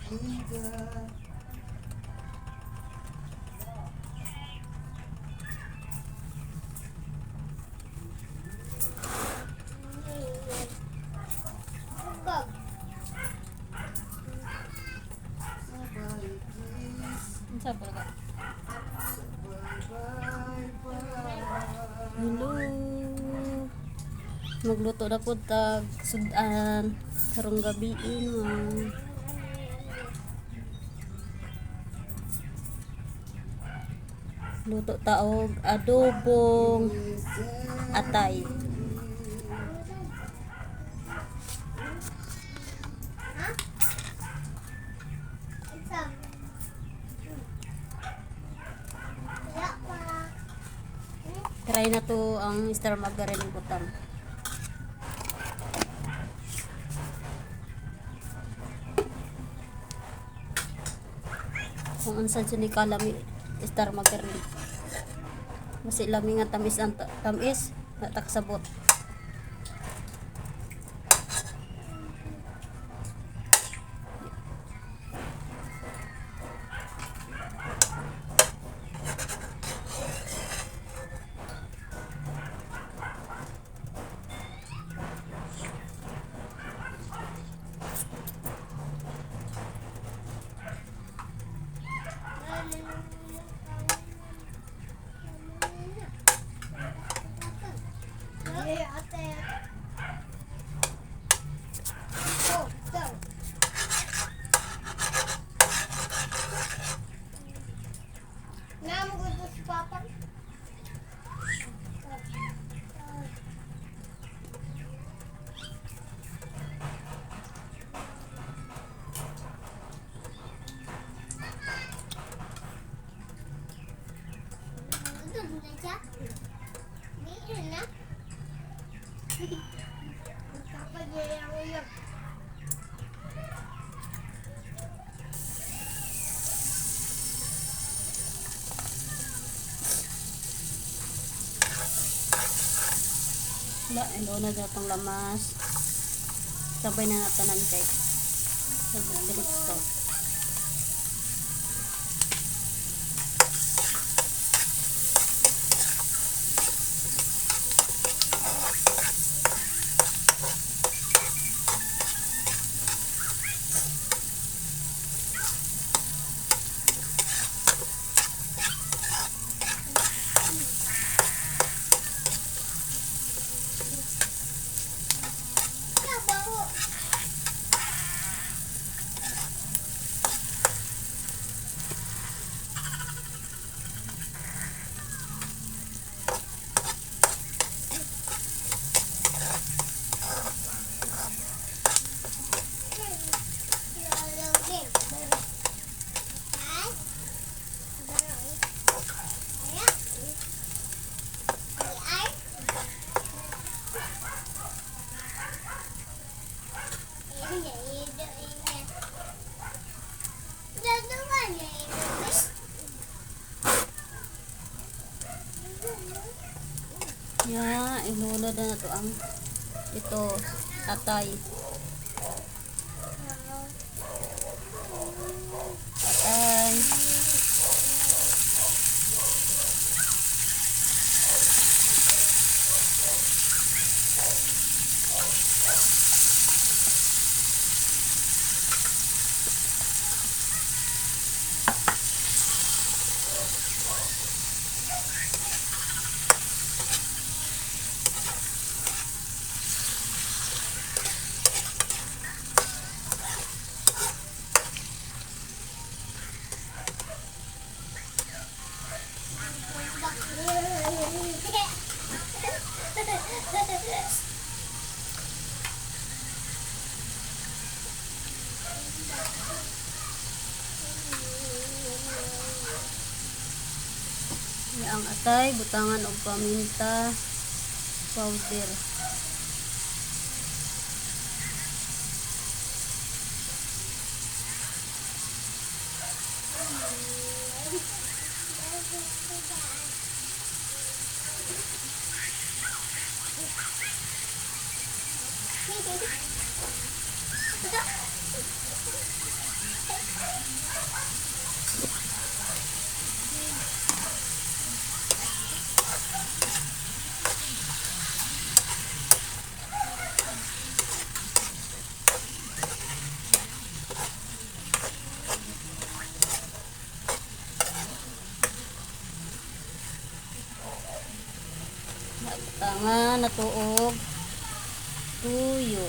Kaibigan. Gag. Sabay kiss. Unsa pa ka? Sabay bye bye. Hello. Magluto na po tag sudan karong gabi man. Luto taog adobong atay. Ha? Isa. Wala pa. Try na to ang Mr. Margarine butang. Kung unsa jud ni kalami Star Margarine. Mas lami nga tamis ang tamis na taksabot. Hey, ate. Go, go. Naam ko to si Papa. Doon na siya. Meron na. Kapag-uyap. Wala, ilo na datong lamas. Sabay na natanan kay. Sabay diretso. Kabaho. Ya, ilula na to ang ito atay. Atay. Ya, ang atay butangan og paminta powder. Tanga natuog tuyo.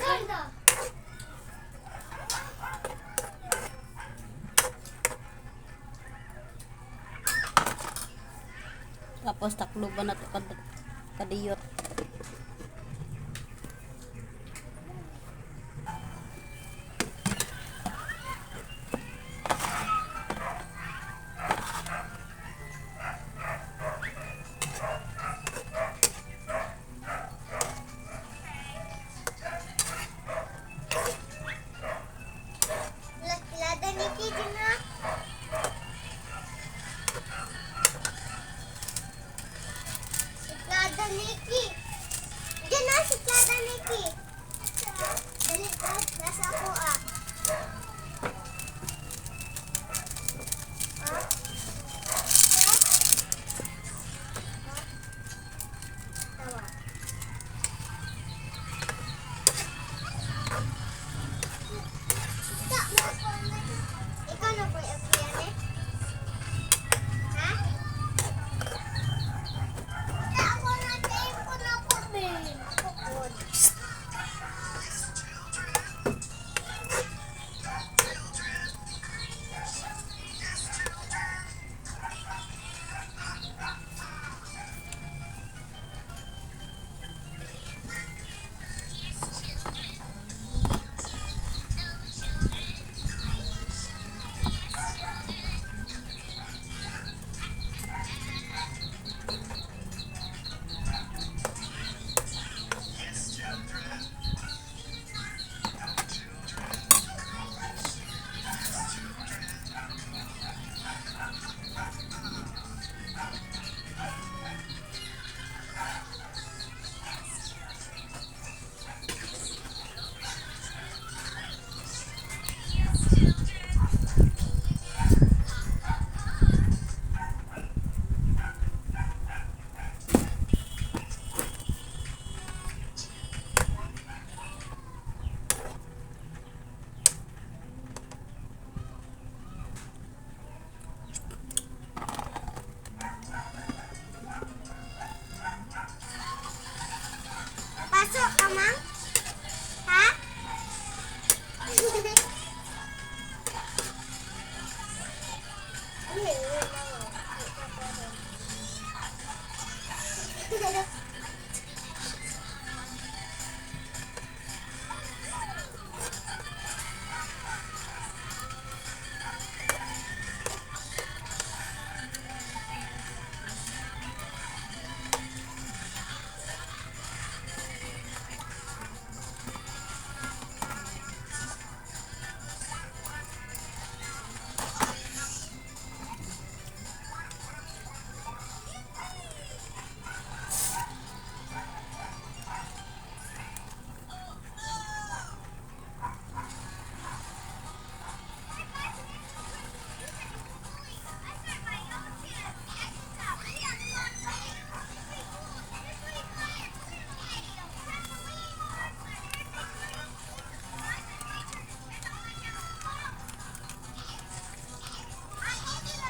Ganda. Tapos takluban na to kadiyot. Lada ni Kiki na. Lada Nikki. Diyan na si Lada Nikki. Dali, nasa ako ah. Ah? Tawa. Ikaw na po yung kuya eh? Ha? Ako na, tayo ko na po, Ben. Pukod. Pasok ka, ma'am? Ha? Ano yun?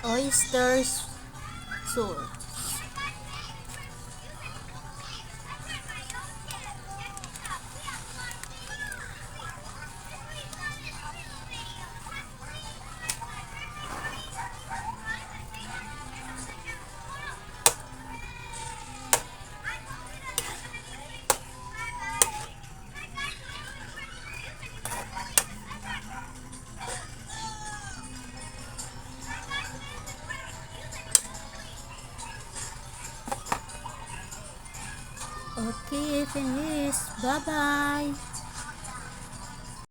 Oyster sauce. Okay, finish. Bye-bye.